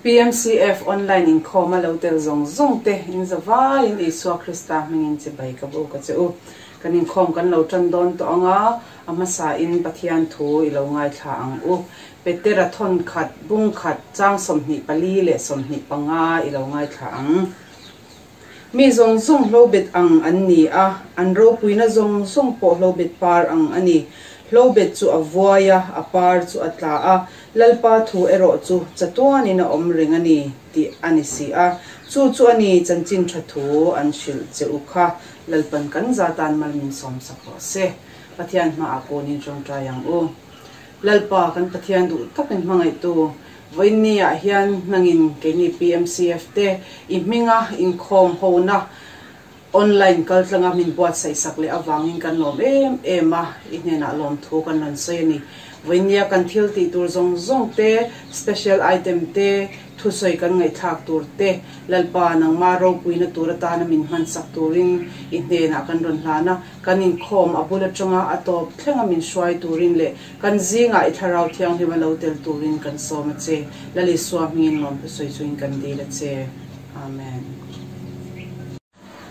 PMCF online inkhawm a lo tel zawng zawng te in za vaiin Isua Krista hmingin chibai ka bu ka che u. Kan inkhawm kan lo tan dawn tawh ang a, a hmasa in Pathian thu i lo ngaithla ang u. Petera thawn khat, bung khat, chang 24 leh 25 i lo ngaithla ang. Mi zawng zawng hlobet ang an ni a, an ropuina zawng zawng pawh hlobet par ang a ni. Hlobet chu a vuai a, a par chu a tla a, Lalpa thu erawh chu chatuanin a awm reng a ni, tih a ni si a. Chu chu a ni chanchin tha thu an hrilh che u kha. Lalpan kan za tan mal min sawm sak rawh se. Pathian hmaah kunin tawngtai ang u. Lalpa kan Pathian duh takin hmangaihtu Vawiinni ah hian nangin keini PMCF te i hminga inkhawm hona online kaltlanga min buatsaih sak leh avangin kan lawm em em a, i hnenah lawmthu kan rawn sawi a ni. Vawiinnia kan thil tih tur zawng zawng te, special item te, Thusawi kan ngaihthlak tur te, Lalpa nangma ropuina tur atana min hmansak turin i hnenah kan rawn hlan a, kan inkhawm a bul atanga a tawp thlenga min hruai turin leh kan zingah i Thlarau Thianghlim a lo tel turin kan sawm a che. Lal Isua hmingin lawm thusawi chuin kan dil a che. Amen.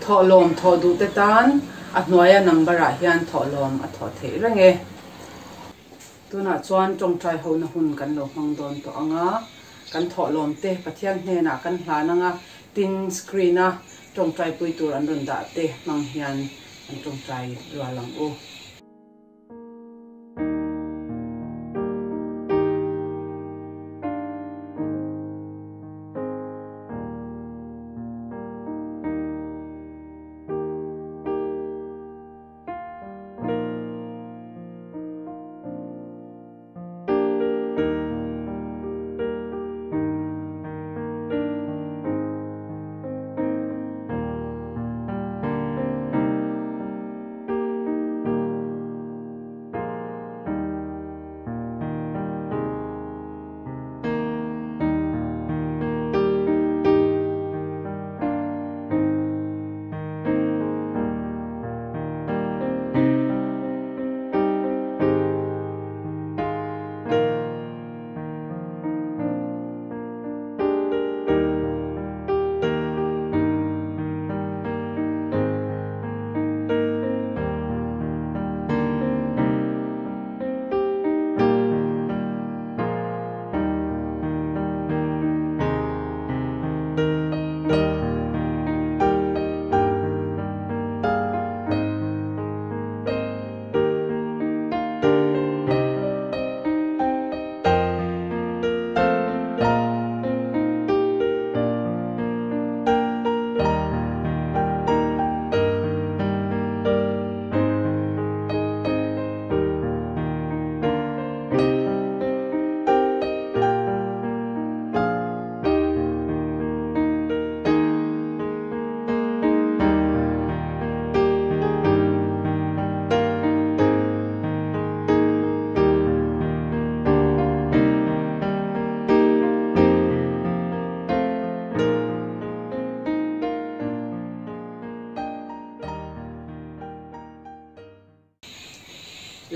Thawhlawm thawh duh te tan a hnuaia number ah hian thawhlawm a thawh theih reng e. Tunah chuan tawngtai hona hun kan lo hmang dawn tawh ang a, kan thawhlawm te Pathian hnenah kan hlan ang a, tin screen a tawngtai pui tur an rawn dah te hmang hian kan tawngtai rual ang u.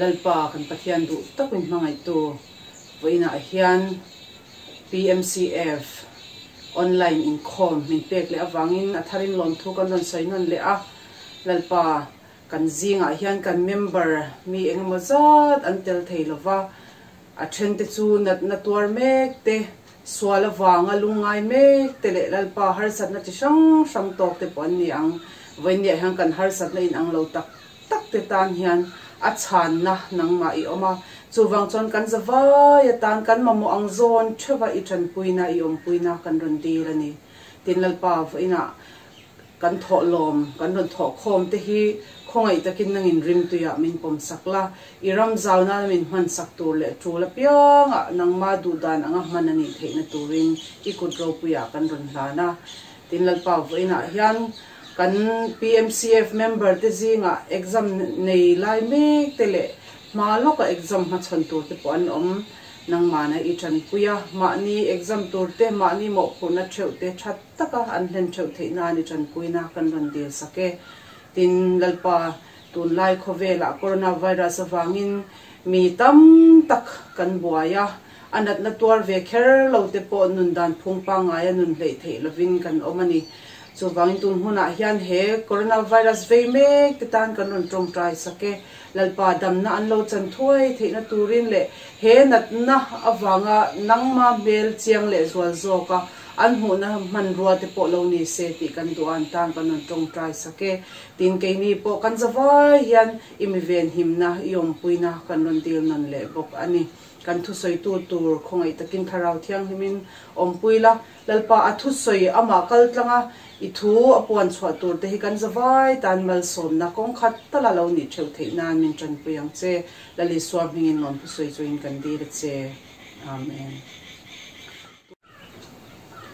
Lalpa kan Pathian duh takin hmangaihtu vawiinah hian PMCF online inkhawm min pek leh avangin a tharin lawmthu kan rawn sawi nawn leh a. Lalpa kan zingah hian kan member mi engemaw zat an tel thei lova, a thente chu natna tuar mek te, sual avanga lungngai mek te leh Lalpa harsatna chi hrang hrang tawk te pawh an ni ang. Vawiinniah hian kan harsatna inang lo tak tak te tan hian a chhanna nangmah i awm a, chuvang chuan kan zavai atan kan mamawh ang zawn theuha i tanpuina, i awmpuina kan rawn dil a ni. Tin Lalpa vawiinah kan thawhlawm, kan rawn thawhkhawm te hi khawngaih takin nangin rimtuiah min pawmsak la, i ram zau nana min hmansak tur leh tul apiangah nangma duhdan anga hman a nih theihna turin i kut ropuiah kan rawn hlan a. Tin Lalpa vawiinah hian Kan PMCF member te zingah exam nei lai mek te leh hma lawka exam hmachhawn tur te pawh an awm. Nangmahna i tanpui a, mahni exam tur te, mahni mawhphurhna theuh te tha taka an hlen theuh theih nan i tanpuina kan rawn dil sak e. Tin, Lalpa, tunlai khawvelah coronavirus avangin mi tam tak kan buai a. A natna tuar ve kher lo te pawh nun dan phung pangngaia nun hleih theih lovin kan awm a ni. Chuvangin tun hunah hian he coronavirus vei mek te tan kan rawn tawngtai sak e. Lalpa damna an lo chan thuai theihna turin leh he natna avanga nangma hmel chiang leh zual zawka an hmuhna hmanrua te pawh lo ni se tih kan duh a, an tan kan rawn tawngtai sak e. Tin, keini pawh kan zavai hian i mi venhimna, i awmpuina kan rawn dil nawn leh bawk a ni. Kan thusawitu tur khawngaih takin Thlarau Thianghlimin awmpui la, Lalpa a thusawi amah kal tlang a, i thu a puan chhuah tur te hi kan zavai tan malsawmna kawng khat tala lo nih theuh theih nan min tanpui ang che. Lal Isua hmingin lawm thusawi chuin kan dil a che. Amen.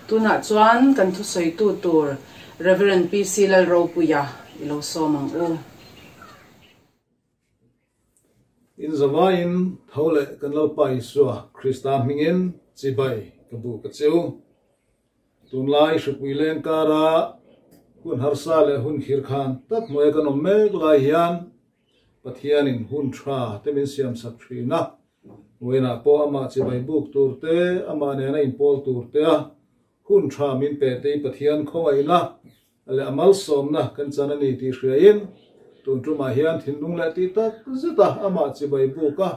Tunah chuan kan thusawitu tur Rev. PC Lalropuia i lo sawm ang u. In zavaiin tho leh kan Lalpa Isua Krista hmingin chibai ka bu ka cheu. Tunlai hripui leng kara hun harsa leh hun khir khan tak hnuaia kan awm mek lai hian Pathianin hun tha te min siamsak thin a, vawiinah pawh amah chibai buk tur te, amah nena inpawl tur te a hun tha min pe te i Pathian khawngaihna leh a malsawmna kan chan a ni tih hriain tun tumah hian thinlung leh tih tak zet a amah chibai buk a,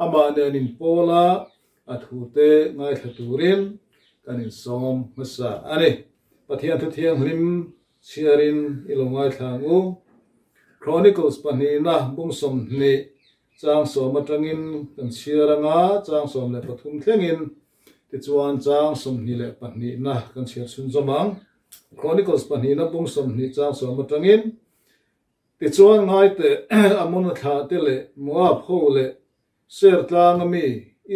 amah nen inpawl a, a thute ngaithla turin kan insawm hmasa a ni. Pathian thu thianghlim chhiarin i lo ngaithla ang u. Chronicles pahnihna bung 20 chang sawm atangin kan chhiar anga chang 13 thlengin Tichuan chang 22na kan chhiar chhunzawm ang. Chronicles pahnihna bung 20 chang sawm atangin, Tichuan ngaite Amona thlah te leh Moab ho leh Ser tlanga mi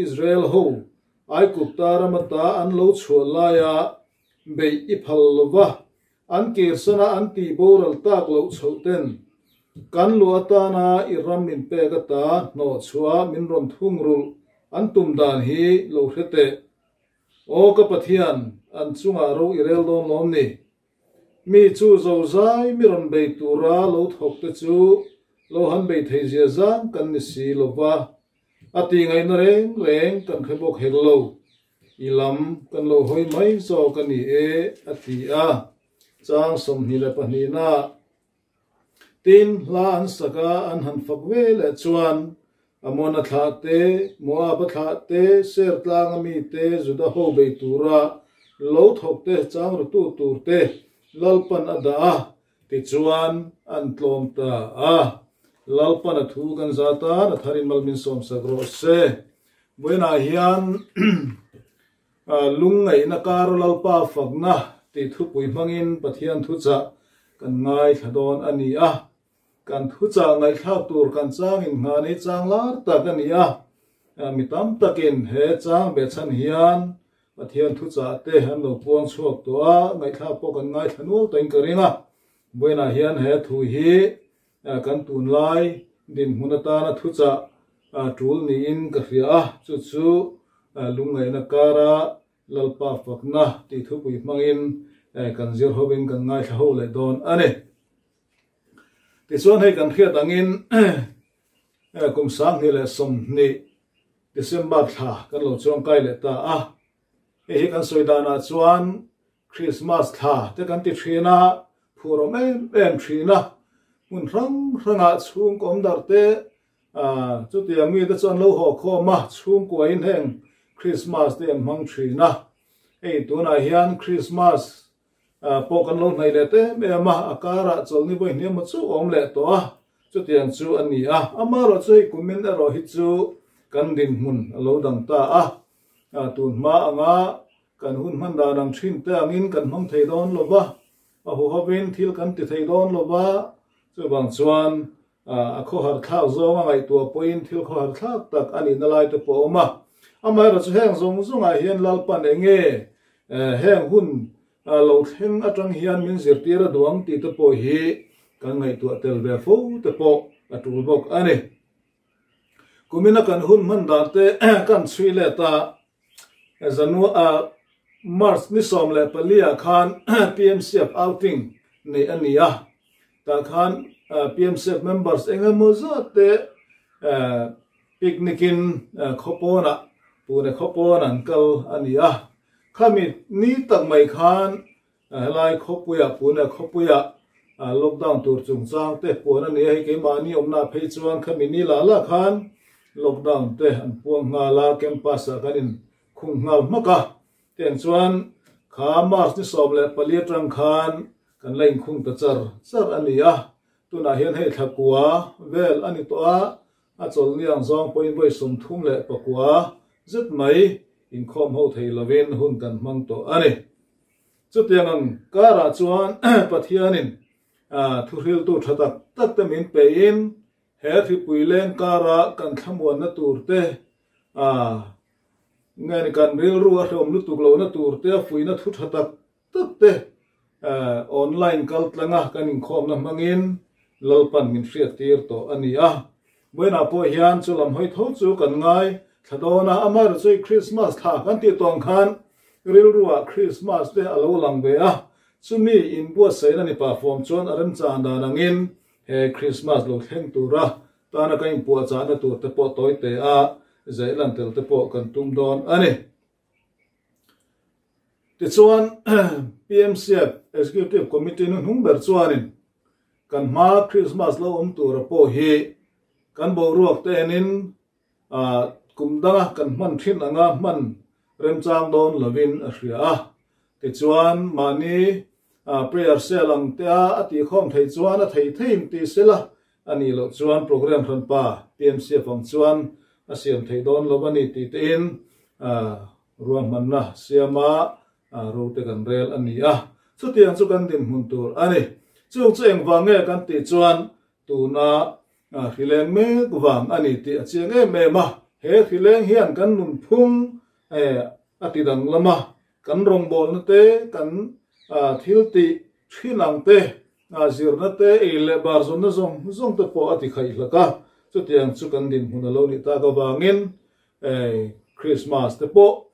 Israel ho Aigupta ram ata an lo chhuah laia beih i phal lova an kirsana an tih boral tak loh chhoh ten kan luah atana i ram min pek ata hnawh chhuah min rawn thung rulh an tum dan hi lo hre teh. Aw ka Pathian, an chungah ro i rel dawn lawm ni. Mi chu zozai mi rawn bei tura lo thawk te chu lo han bei thei zia zang kan ni si lova, a ti ngaihna reng reng kan hre bawk hek lo. I lam kan lo hawi mai zawk a ni e, a ti a. Chang 22na Tin, hla an sak a, an han fak ve leh chuan Amona thlah te, Moaba thlah te, Ser tlanga mi te, Juda ho bei tura lo thawk te, chang rutu tur te Lalpan a dah a, tichuan an tlawm ta a. Lalpan a thu kan zat a, a tharin mal min sawmsak rawh se. Vawiinah hian Lungngaihna kar Lalpa fakna tih thupui hmangin Pathian thuchah kan ngaithla dawn a ni a. Kan thuchah ngaihthlak tur kan changin nghah ni chang lar tak a ni a. Mi tam takin he chang behchhan hian Pathian thuchah te an lo puang chhuak tawh a, ngaihthlak pawh kan ngaithla nual tawhin ka ring a. Vawiinah hian he thu hi Kan tunlai dinhmun atana thuchah tul niin ka hria a, chu chu lungngaihna kara Lalpa fakna tih thupui hmangin kan zir hovin kan ngaithla ho leh dawn a ni. Tichuan hei kan hriat angin kum 2020 December thla kan lo chuangkai leh ta a, hei hi kan sawi danah chuan Krismas thla te kan ti thin a, phur awm em em thin a, hmun hrang hrangah chhungkaw awm darh te, chutiang mite chu an lo haw khawm a, chhungkuain heng Krismas te an hmang thin a. Hei tunah hian Krismas pawh kan lo hnaih leh ta em em a, a karah chawlhni vawi hniam maw chu awm leh tawh a, chutiang chu a ni a. Amaherawh chu hei kumin erawh hi chu kan dinhmun a lo dang ta a, tun hma anga Kan hun hman dan ang thin te angin kan hmang thei dawn lo va, a huhovin thil kan ti thei dawn lo va, chuvang chuan a khawhar thlak zawng a ngaihtuah pawhin thil khawhar thlak tak a nihna lai te pawh a awm a. Amaherawhchu chu heng zawng zawngah hian Lalpan eng nge heng hun lo thleng atang hian min zirtir a duang tih te pawh hi kan ngaihtuah tel ve fo te pawh a tul bawk a ni. Kumina kan hun hman dan te kan chhui let a, Zanua March ni 14 ah khan PMCF outing neih a ni a, tah khan PMCF members eng emaw zat te picnic in khawpawnah Pune khaw pawn an kal a ni a. Khami ni tak mai khan helai khawpuiah Pune khawpuiah lockdown tur chungchang te puan a ni a, hei keimahni awmna phei chuan khami ni lah lah khan lockdown te an puang nghal a, campus ah kan in khung nghal hmak a. Tiang chuan kha March ni 14 atang khan kan la inkhung ta char char a ni a, tunah hian hei thla kua vel a ni tawh a, a chawlhni ang zawng pawhin vawi 39 zet mai inkhawm ho thei lovin hun kan hmang tawh a ni. Chutiang ang karah chuan Pathianin thuhriltu tha tak tak te min pein he hripui leng kara kan thlamuanna tur te, nge ni kan rilru a hrehawm lutuk lohna tur te a fuihna thu tha tak tak te online kal tlanga kan inkhawmna hmangin Lalpan min hriattir tawh a ni a. Vawiinah pawh hian chu lam hawi tho chu kan ngai thla dawn a, amaherawhchu chu Krismas thla kan tih tawh ang khan rilruah Krismas te a lo lang ve a, chumi inbuatsaihna ni pah fawm chuan a remchan dan angin he Krismas lo thleng tura tana kan inpuahchahna tur te pawh tawi te a zai lan tel te pawh kan tum dawn a ni. Tichuan, PMCF Executive Committee nu hnung ber chuanin kan hma Krismas lo awm tura pawh hi kan boruak te enin kum danga kan hman thin anga hman remchang dawn lovin a hria a. Tichuan, mahni prayer cell ang te a a tihkhawm theih chuan a thei theiin ti sela a nih loh chuan program hranpa PMCF ang chuan a siam theih dawn lo a ni tih tein ruahmanna siama rote kan rel a ni a. Chutiang chu kan dinhmun tur a ni. Chung chu engvang nge kan tih chuan tuna hrileng mek vang a ni tih a chiang em em a. He hrileng hian kan nunphung a ti danglam a, kan rawngbawlna te, kan thil tih thin ang te, zirna te, ei leh bar zawnna zawng zawng te pawh a ti khaih hlak a, chutiang chu kan dinhmun a lo nih tak avangin Christmas te pawh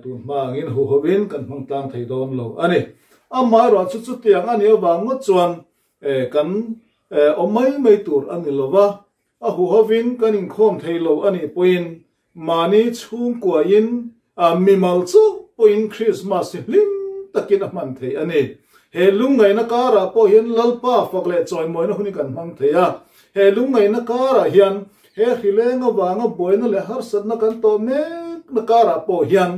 tun hma angin huhawin kan hmang tlang thei dawn lo a ni. Amaherawh chu chutiang a nih avang ngawt chuan kan awm mai mai tur a ni lo va, a huhawin kan inkhawm thei lo a nih pawhin mahni chhungkuain mimal chauh pawhin Christmas hi hlim takin a hman theih a ni. He lungngaihna karah pawh hian Lalpa fak leh chawimawina hun hi kan hmang thei a. He lungngaihna karah hian he hrileng avanga buaina leh harsatna kan tawh mekna karah pawh hian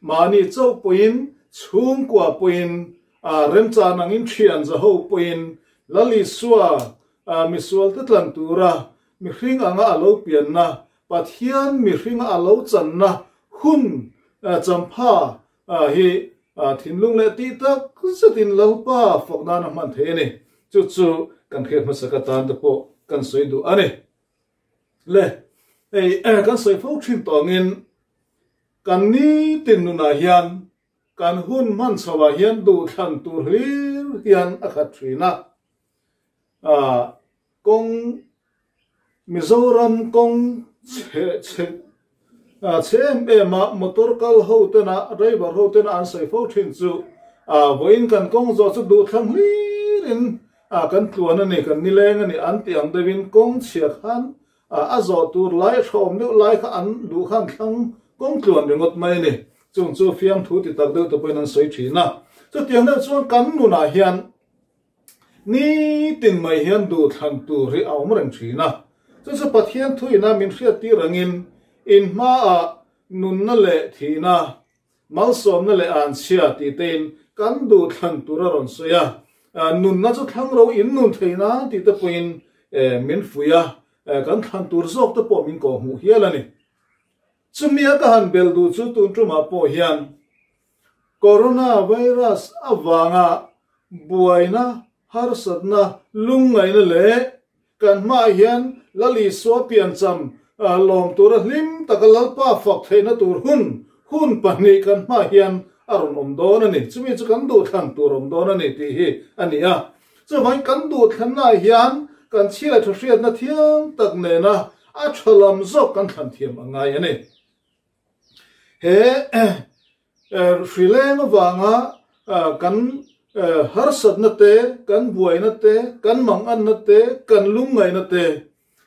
mahni chauh pawhin chhungkua pawhin remchan angin thian zaho pawhin Lal Isua misualte tlan tura mihring anga a lo pianna Pathian mihringa a lo channa hun champha hi thinlung leh tih tak zetin Lalpa fak nan a hman thei a ni. Chu chu kan hriat hmasak atan te pawh kan sawi duh a ni. Le, hei kan sawi fo thin tawngin kan nitin nunah hian kan hun hman chhoah hian duhthlan tur hlir hian a khat thin a. Kawng Mizoram kawng chhe chhe chhe em em a motor kal ho tena driver ho tena an sawi fo thin chu vawiin kan kawng zawh chu duhthlang hlir in kan tluan a ni kan nileng a ni an tih ang deuhin kawng chhia khan a zawh tur lai hrawm deuh lai kha an duh khan thlang kawng tluan ringawt mai a ni chung chu fiamthu ti tak deuh te pawhin an sawi thin a chutiang deuh chuan kan nunah hian Nitin mai hian duhthlan tur hi a awm reng thin a, chu chu Pathian thuina min hriattir angin in hmaah nunna leh thihna, malsawmna leh anchhia tih tein kan duhthlan tur a rawn sawi a, nunna chu thlang ro in nun thei nan tih te pawhin min fuih a, kan thlan tur zawk te pawh min kawhhmuh hial a ni. Chumia ka han bel duh chu tun tumah pawh hian Corona virus avanga buaina, harsatna, lungngaihna leh kan hmaah hian Lal Isua piancham lawm tura hlim taka Lalpa fak theihna tur hun, hun pahnih kan hmaah hian a rawn awm dawn a ni. Chumi chu kan duhthlan tur awm dawn a ni tih hi a ni a. Chuvangin kan duhthlannaah hian kan chhi leh tha hriatna thiang tak nena a tha lam zawk kan thlan thiam a ngai a ni. He hrileng avanga kan harsatna te, kan buaina te, kan manganna te, kan lungngaihna te,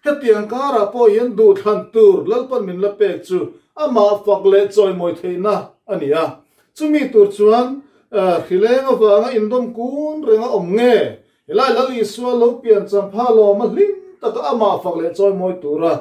hetiang karah pawh hian duhthlan tur Lalpan min la pek chu amah fak leh chawimawi theihna a ni a. Chumi tur chuan hrileng avanga indawm kun reng a awm nge? Helai Lal Isua lo pian changpha lawm a hlim taka amah fak leh chawimawi tura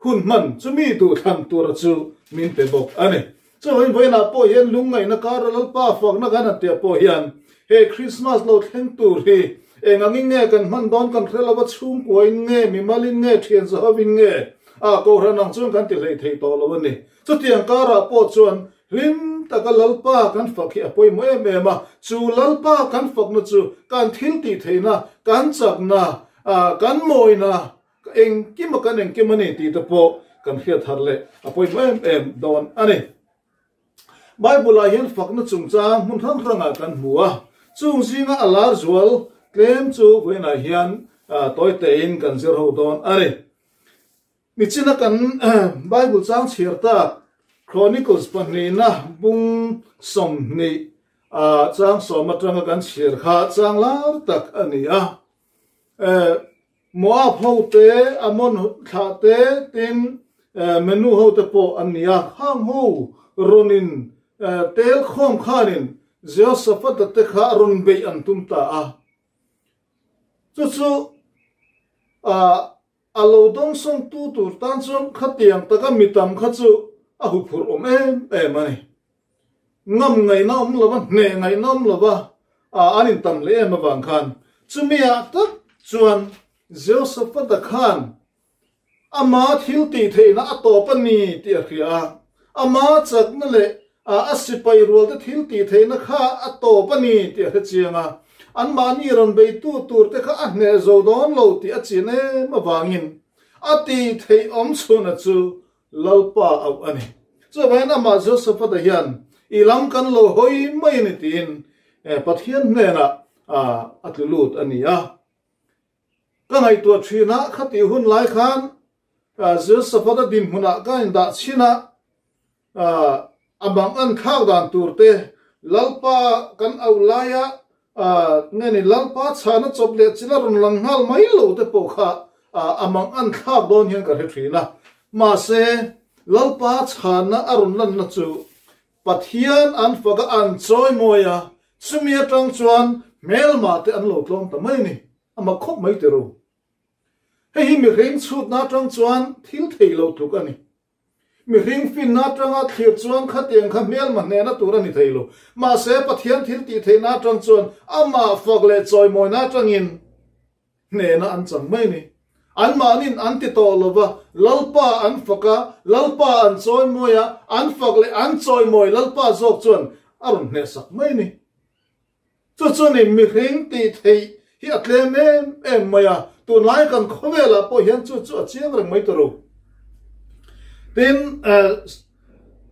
hun hman chumi duhthlan tura chu min pe bawk a ni. Chuvangin vawiinah pawh hian lungngaihna kara Lalpa fakna kan han tih pawh hian he Krismas lo thleng tur hi eng angin nge kan hman dawn kan hre lova chhungkuain nge mimalin nge thian zahovin nge a kohhran ang chuan kan ti hlei thei tawh lo a ni. Chutiang karah pawh chuan hlim taka Lalpa kan fak hi a pawimawh em em a, chu Lalpa kan fakna chu kan thil tih theihna, kan chakna, kan mawina, Ka engkim a kan engkim a ni tih te pawh kan hriat harh leh a pawimawh em em dawn a ni. Bible ah hian fakna chungchang hmun hrang hrangah kan hmu a, chung zinga a lar zual tlem chu vawiinah hian tawi tein kan zir ho dawn a ni. Nichina kan Bible chang chhiar tak Chronicles pahnihna bung 20 chang 10 atanga kan chhiar kha chang lar tak a ni a. Moab ho te, Ammon thlah te, tin Menu ho te pawh an ni a. Khang ho rawnin tel khawm khanin Jehoshaphat-a te kha rawn beih an tum ta a. Chu chu a lo dawngsawng tu tur tan chuan khatiang taka mi tam kha chu a huphurh awm em em a ni. Ngam ngaihna awm lova, hneh ngaihna awm lova an intam hle em avang khan chumiah tak chuan Jehoshaphat-a khan ama thil tih theihna a tawp a ni tih a hria a, ama chakna leh a sipai rualte thil tih theihna kha a tawp a ni tih a hre chiang a, anmahni rawn beitu turte kha a hneh zo dawn lo tih a chin em avangin a tih theih awm chhuna chu Lalpa auh a ni. Chuvangin amah Josaphat-a hian i lam kan lo hawi mai a ni tiin Pathian hnenah a tlu lut a ni a. Ka ngaihtuah thin a, khatih hun lai khan Josaphat-a dinhmunah ka indah chhin a, a bang an thlak dan tur te, Lalpa kan auh laia nge ni Lalpa chhana chawp leh chila rawn lang nghal mai lo te pawh kha a mang an thlak dawn hian ka hre thin a. Mahse, Lalpa chhana a rawn lanna chu Pathian an faka an chawi mawi a, chumi atang chuan hmelma te an lo tlawm ta mai a ni. A mak khawp mai tiro. Hei hi mihring chhutna atang chuan thil thei lo tluk a ni. Mihring finna atanga thlir chuan khatiang kha hmelma hnehna tur a ni thei lo. Mahse, Pathian thil tih theihna atang chuan amah fak leh chawimawina atangin hnehna an chang mai a ni. Anmahnin an ti tawh lo va, Lalpa an fak a, Lalpa an chawimawi a, an fak leh an chawimawi Lalpa zawk chuan a rawn hnehsak mai a ni. Chu chu ni mihring tih theih hi a tlem em em mai a, tunlai kan khawvelah pawh hian chu chu a chiang reng mai tawh lo. Tin,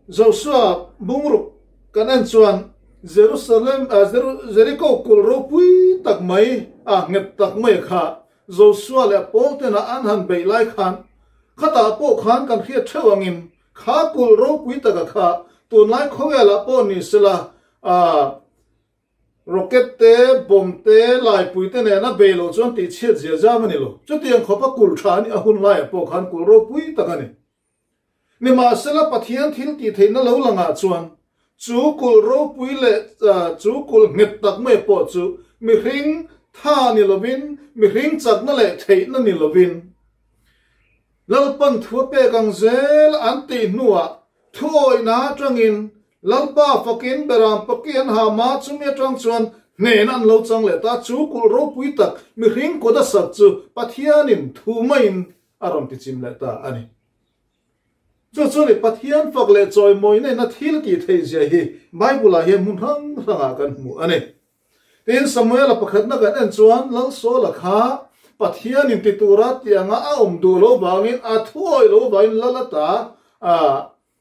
Joshua bungruk kan en chuan Jerusalem, Jericho kulh ropui tak mai, a nghet tak mai kha Joshua leh Paul tena an han beih lai khan khatah pawh khan kan hriat theuh angin kha kulh ropui taka kha tunlai khawvelah pawh ni sela, Rocket te, bomb te, laipui te nena bei loh chuan tih chhiat zia zam a ni lo. Chutiang khawpa kulh tha a nih a hun laiah pawh khan kulh ropui tak a ni. Nimahsela Pathian thil tih theihna lo langah chuan chu kulh ropui leh chu kulh nghet tak mai pawh chu mihring tha ni lovin, mihring chakna leh theihna ni lovin Lalpan thu a pek ang zel an tih hnuah thuawihna atangin Lalpa fakin Beram paki an ha ma chumi atang chuan hnen an lo chang leh ta chu kulh ropui tak mihring kut a sak chu Pathianin thu maiin a rawn ti chim leh ta a ni. Chu chu ni Pathian fak leh chawimawina in a thil tih theih zia hi Bible ah hian hmun hrang hrangah kan hmu a ni. Tin Samuela pakhatna kan en chuan Lal Saula kha Pathianin ti tura tianga a awm duh lo vangin a thuawih lo vangin Lal ata a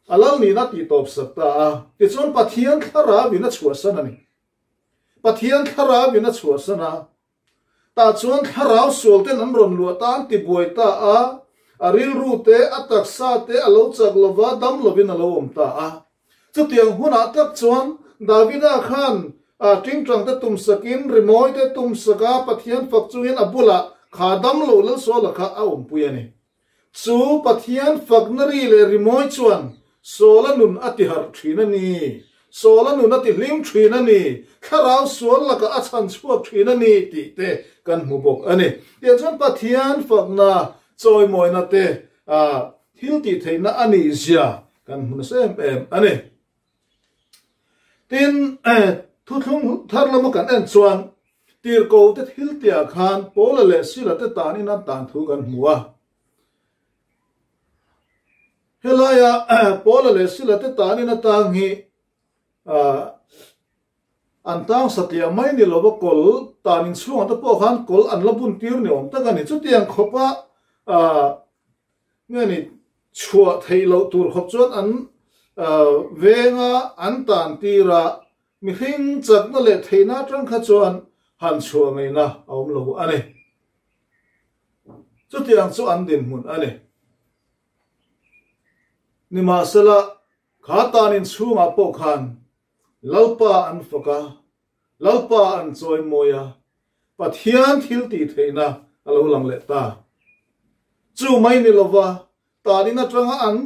A lal nihna tih tawp sak ta a, tichuan Pathian thlarau in a chhuahsan a ni. Pathian thlarau in a chhuahsan a, tah chuan thlarau sual ten an rawn luah ta, an ti buai ta a, a rilru te, a taksa te a lo chak lo va, dam lovin a lo awm ta a. Chutiang hunah tak chuan Davida khan a tingtang te tum sakin, rimawi te tum sak a, Pathian fak chungin a bulah kha dam lo Lalsuala kha a awmpui a ni. Chu Pathian fakna ri leh rimawi chuan Saula nun a ti harh thin a ni, Saula nun a ti hlim thin a ni, thlarau sual lakah a chhan chhuak thin a ni tih te kan hmu bawk a ni. Tiang chuan Pathian fakna chawimawina te thil tih theihna a nih zia kan hmu nasa em em a ni. Tin, thuthlung thar lama kan en chuan Tirhkoh te thil tiah khan Paula leh Sila te tanin an tan thu kan hmu a. Helaia Paula leh Sila te tanin a tang hi an tang satliah mai ni lova kawl tanin chhungah te pawh khan kawl an la bun tir ni awm tak a ni. Chutiang khawpa Nge ni, chhuah theih loh tur khawp chuan an venga an tan tir a, mihring chakna leh theihna atang kha chuan han chhuah ngaihna a awm lo a ni. Chutiang chu an dinhmun a ni. Nimahsela, kha tan inchhungah pawh khan Lalpa an fak a, Lalpa an chawi mawi a, Pathian thil tih theihna a lo lang leh ta. Chu mai ni lova, tanin atanga an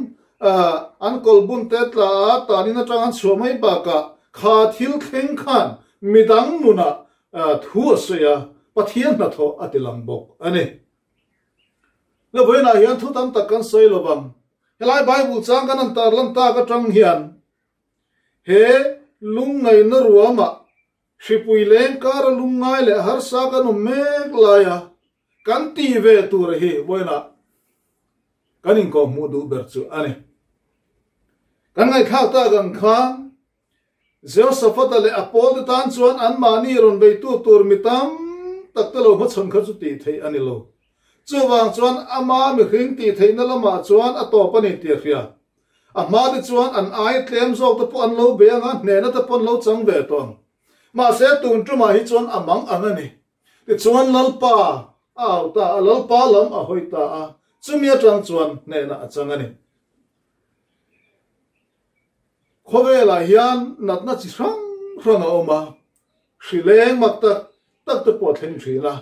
an kawlbun te tla a, tanin atanga an chhuah mai bakah kha thil thleng khan midang nunah thu a sawi a, Pathian hnathawh a ti lang bawk a ni. La vawiinah hian thu tam tak kan sawi lovang. Helai Bible chang kan han tarlan tak atang hian He lungngaihna ruamah hripui leng kara lungngai leh harsa kan awm mek laia kan tih ve tur hi vawiinah kan inkawhhmuh duh ber chu a ni. Kan ngaihthlak tak ang khan Jehoshaphat-a leh a pawlte tan chuan anmahni rawn beitu tur mi tam tak te lo hmachhawn kha chu tih theih a ni lo. Chuvang chuan ama mihring tih theihna lamah chuan a tawp a ni tih a hria. A hma te chuan an ai tlem zawk te pawh an lo be ang a, hnehna te pawh an lo chang ve tawh ang. Mahse tun tumah hi chuan a mang ang a ni. Tichuan Lalpa a au ta a, Lalpa lam a hawi ta a, chumi atang chuan hnehna a chang a ni. Khawvelah hian natna chi hrang hrang a awm a, hri leng mak tak tak te pawh a thleng thin a.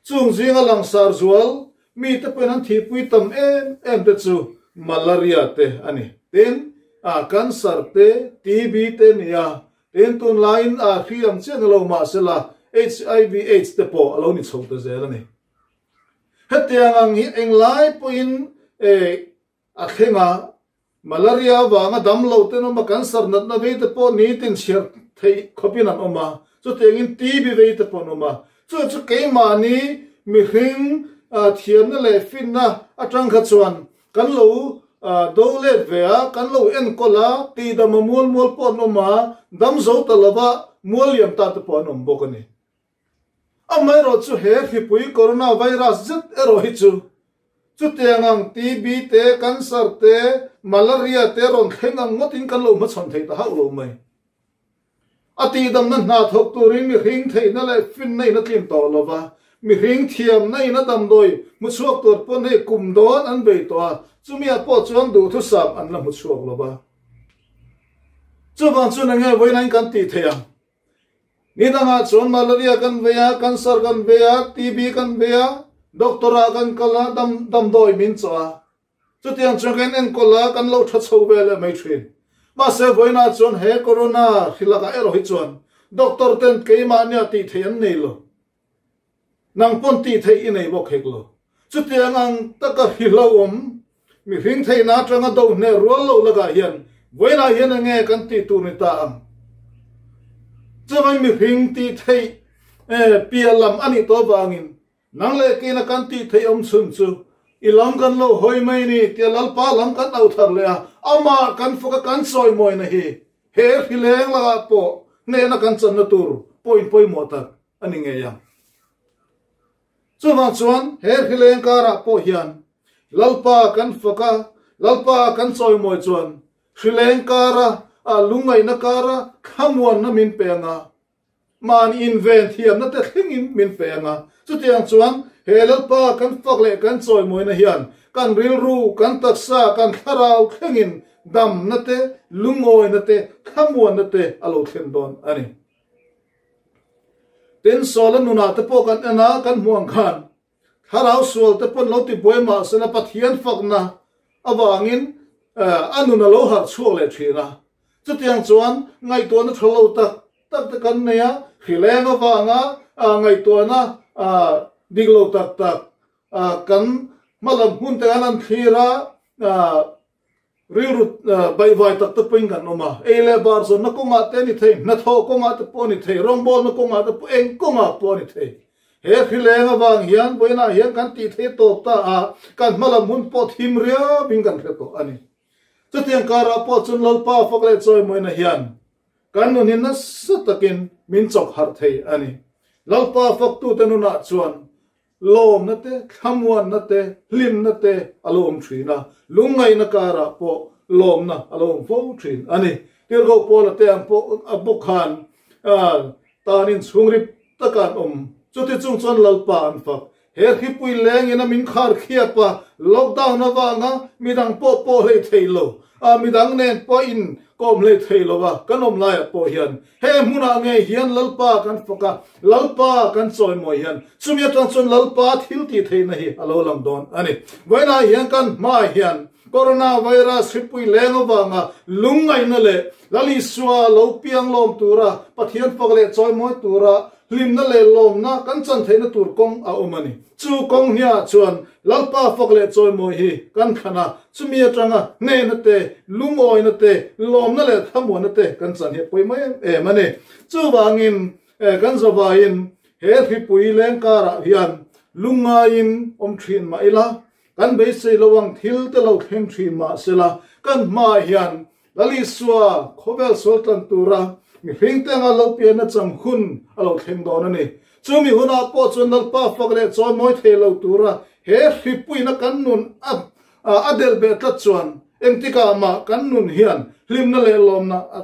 Chung zinga langsar zual mite pawhin an thihpui tam em em te chu malaria te a ni. Tin, a cancer te, TB te a ni a, tin tunlaiin a hri ang chiah ni lo mahsela HIV aids te pawh a lo ni chho ta zel a ni. Hetiang ang hi englai pawhin A thleng a, malaria avanga damlo ten awm a, cancer natna vei te pawh nitin chhiar theih khawpin an awm a, chutiangin TB vei te pawh an awm a. Chu chu keimahni mihring thiamna leh finna atang kha chuan kan lo do let ve a, kan lo enkawl a, tihdam a mual mual pawh an awm a, dam zo ta lova mual liam ta te pawh an awm bawk a ni. Amaherawh chu he hripui corona virus zet erawh hi chu chutiang ang TB te, cancer te, malaria te rawn thleng ang ngawtin kan lo hmachhawn thei ta hauh lo mai. A tihdamna hna thawk turin mihring theihna leh finna in a tlin tawh lo va, mihring thiamna in a damdawi hmuchhuak tur pawn hei kum dawn an bei tawh a, chumi ah pawh chuan duhthusam an la hmuchhuak lo va. Chuvang chuan enge vawiin kan tih theih ang? Ni dangah chuan malaria kan vei a, cancer kan vei a, TB kan vei a, doctor ah kan kal a, dam damdawi min chawh a. Chutiang chuan kan enkawl a, kan lo tha chho ve leh mai thin. Mahse vawiinah chuan he corona hri lakah erawh hi chuan doctor ten keimahnia tih theih an nei lo. Nang pawn tih theih i nei bawk hek lo. Chutiang ang taka hrilhlauhawm mihring theihna atanga do hneh rual loh lakah hian vawiinah hian eng nge kan tih tur ni ta ang? Chuvangin mihring tih theih piah lam a nih tawh avangin nang leh keina kan tih theih awm chhun chu i lam kan lo hawi mai ni tia Lalpa lam kan auh thar leh a, amah kan faka kan chawimawina hi he hrileng lakah pawh hnehna kan channa tur point pawimawh tak a ni ngei ang. Chuvang chuan he hrileng karah pawh hian Lalpa kan fak a, Lalpa kan chawimawi chuan hrileng kara a lungngaihna kara thlamuanna min pe ang a, mahni inven thiamna te thlengin min pe ang a. Chutiang chuan he Lalpa kan fak leh kan chawimawina hian kan rilru, kan taksa, kan thlarau thlengin damna te, lungawina te, thlamuanna te a lo thlen dawn a ni. Tin, Saula nunah te pawh kan en a, kan hmuh ang khan Thlarau sual te pawn lo ti buai mah sela Pathian fakna avangin a nun a lo harh chhuak leh thin a. Chutiang chuan ngaihtuahna tha lo tak tak te kan nei a, hrileng avanga ngaihtuahna dik lo tak tak kan hmalam hmun te khan an thlir a, Rilru baihvai tak te pawhin kan awm a, ei leh bar zawnna kawngah te a ni thei, hnathawh kawngah te pawh a ni thei, rawngbawlna kawngah te pawh eng kawngah pawh a ni thei. He hrileng avang hian vawiinah hian kan tih theih tawp ta a, kan hmalam hun pawh thim riauin kan hre tawh a ni. Chutiang karah pawh chuan Lalpa fak leh chawimawina hian kan nun hi nasa takin min chawk harh thei a ni. Lalpa faktute nunah chuan Lawmna te, thlamuanna te, hlimna te a lo awm thin a, lungngaihna karah pawh lawmna a lo awm fo thin a ni. Tirhkoh Paula te ang pawh a bawk khan tanin chhungrip taka an awm. Chuti chung chuan Lalpa an fak. He hripui lengin a min khar khiap a, lockdown avanga midang pawh pawh hlei thei lo, midang nen pawh in kawm hlei thei lo a kan awm laiah pawh hian He hmunah ngei hian Lalpa kan fak a, Lalpa kan chawimawi hian chumi atang chuan Lalpa thil tih theihna hi a lo lang dawn a ni. Vawiinah hian kan hmaah hian Corona virus hripui leng avanga lungngaihna leh Lal Isua lo piang lawm tura Pathian fak leh chawimawi tura hlimna leh lawmna kan chan theihna tur kawng a awm a ni. Chu kawng hniah chuan Lalpa fak leh chawimawi hi kan thlan a, chumi atanga hnehna te, lungawina te, lawmna leh thlamuanna te kan chan hi a pawimawh em em a ni. Chuvangin kan zawvaiin he hripui leng karah hian lungngaiin awm thin mah ila, kan beisei lo ang thil te lo thleng thin mah sela, kan hmaah hian Lal Isua khawvel sual tlan tura mihring te anga lo pianna chang hun a lo thleng dawn a ni. Chumi hunah pawh chuan Lalpa fak leh chawimawi thei lo tura he hripuina kan nun a a delh beh tlat chuan engtikah mah kan nun hian hlimna leh lawmna a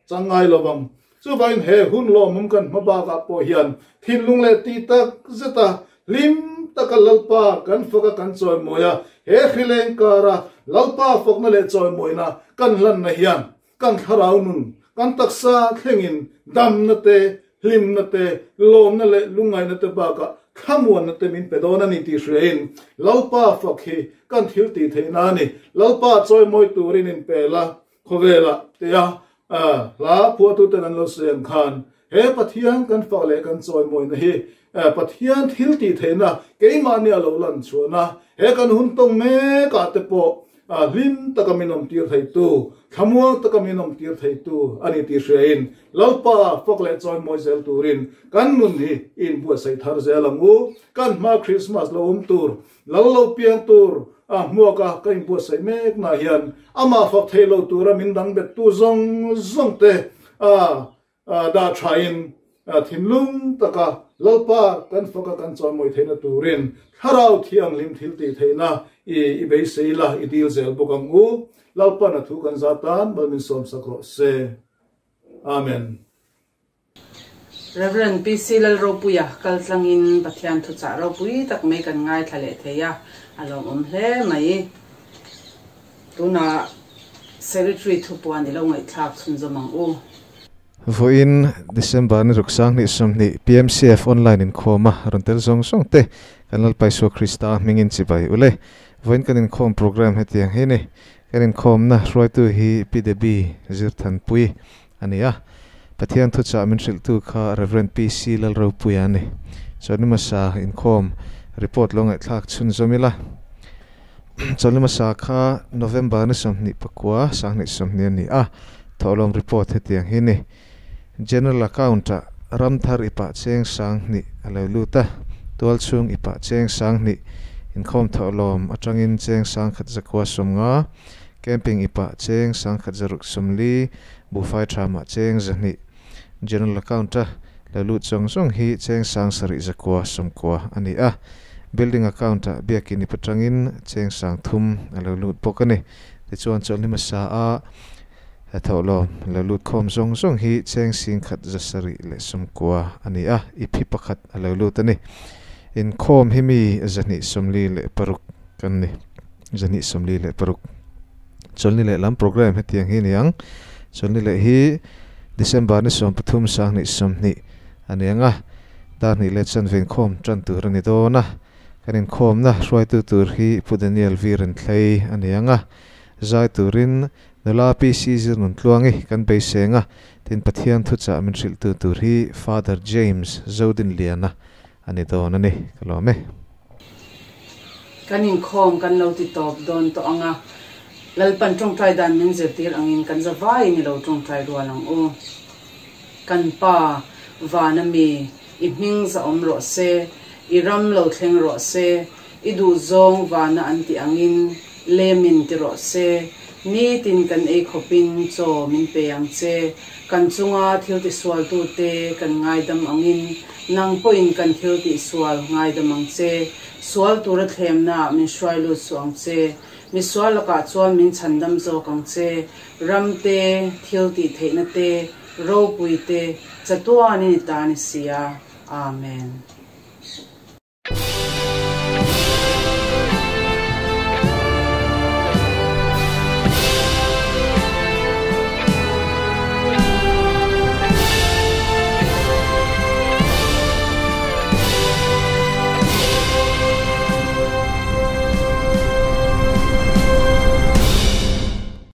chang ngai lo vang. Chuvangin he hun lawmawm kan hma bakah pawh hian thinlung leh tih tak zeta hlim taka Lalpa kan faka kan chawimawi a, he hrileng kara Lalpa fakna leh chawimawina kan hlanna hian kan thlarau nun, kan taksa thlengin damna te, hlimna te, lawmna leh lungngaihna te bakah thlamuanna te min pe dawn a ni tih hriain Lalpa fak hi kan thil tih theihna a ni. Lalpa chawimawi turin inpel a, Khawvelah tia hla phuahtuten an lo sawi ang khan he Pathian kan fak leh kan chawimawina hi Pathian thil tih theihna keimahni a lo lan chhuahna he kan hun tawng mekah te pawh hlim taka min awm tir theitu, thlamuang taka min awm tir theitu a ni tih hriain Lalpa fak leh chawimawi zel turin kan nun hi i inbuatsaih thar zel ang u. Kan hma Krismas lo awm tur Lal lo piang tur a hmuak a ka inbuatsaih mek nah hian amah fak theih lo tura min dang bettu zawng zawng te a dah thain thinlung taka Lalpa kan fak a kan chawimawi theihna turin Thlarau Thianghlim thil tih theihna i beisei la i dil zel bawk ang u. Lalpa'n a thu kan za tan mal min sawmsak rawh se. Amen. Rev. PC Lalropuia kal tlangin Pathian thuchah ropui tak mai kan ngaithla leh thei a, a lawmawm hle mai. Tunah Secretary thupuan i lo ngaihthlak chhunzawm ang u. Vawiin December ni ruk sanghnih sawmhnih PMCF online inkhawm a rawn tel zawng zawng te kan Lalpa Isua Krista hmingin chibai ule. Vawiin kan inkhawm program hetiang hi ni. Kan inkhawmna hruaitu hi Pi Debbie Zirthanpui a ni a. Pathian thuchah min hrilhtu kha Rev. PC Lalropuia a ni. Chawlhni hmasa inkhawm report lo ngaihthlak chhunzawm ila. Chawlhni hmasa kha November ni 24, 2020 a ni a. Thawhlawm report hetiang hi ni. General Account-ah Ramthar ipah cheng 2000 a lo lut a, Tualchhung ipah cheng 2000, inkhawm thawhlawm atangin cheng 1150, Camping ipah cheng 1640, buhfai tha mah cheng 200, General Account-a lo lut zawng zawng hi cheng 7990 a ni a. Building Account-ah biakin ip atangin cheng 3000 a lo lut bawk a ni. Tichuan chawlhni hmasa a thawhlawm lo lut khawm zawng zawng hi cheng 1790 a ni a, ip hi pakhat a lo lut a ni. Inkhawm hi mi 246 kan ni. 246. Chawlhni leh lam program hetiang hi ni ang. Chawlhni leh hi December ni 13 20 a ni ang a, dar hnih leh chanve inkhawm tan tur a ni dawn a. Kan inkhawmna hruaitu tur hi Pu Daniel V Renthlei a ni ang a, zai turin nula PC Zirnuntluangi kan beiseng a, tin Pathian thuchah min hrilhtu tur hi Father James Zodinliana a ni dawn a ni. Ka lawm e. Kan inkhawm kan lo ti tawp dawn tawh ang a, Lalpan tawngtai dan min zirtir angin kan za vaiin i lo tawngtai rual ang u. Kan Pa, vana mi, i hming za awm rawh se, i ram lo thleng rawh se, i duhzawng vana an tih angin lemin ti rawh se, nitin kan ei khawpin chaw min pe ang che, kan chunga thil tisualtute kan ngaidam angin nang pawhin kan thil tihsual ngaidam ang che, sual tura thlemnaah min hruai lut suh ang che, Misual lakah chuan min chhandam zawk ang che, ram te, thil tih theihna te, ropui te, chatuanin i ta ni sia. Amen.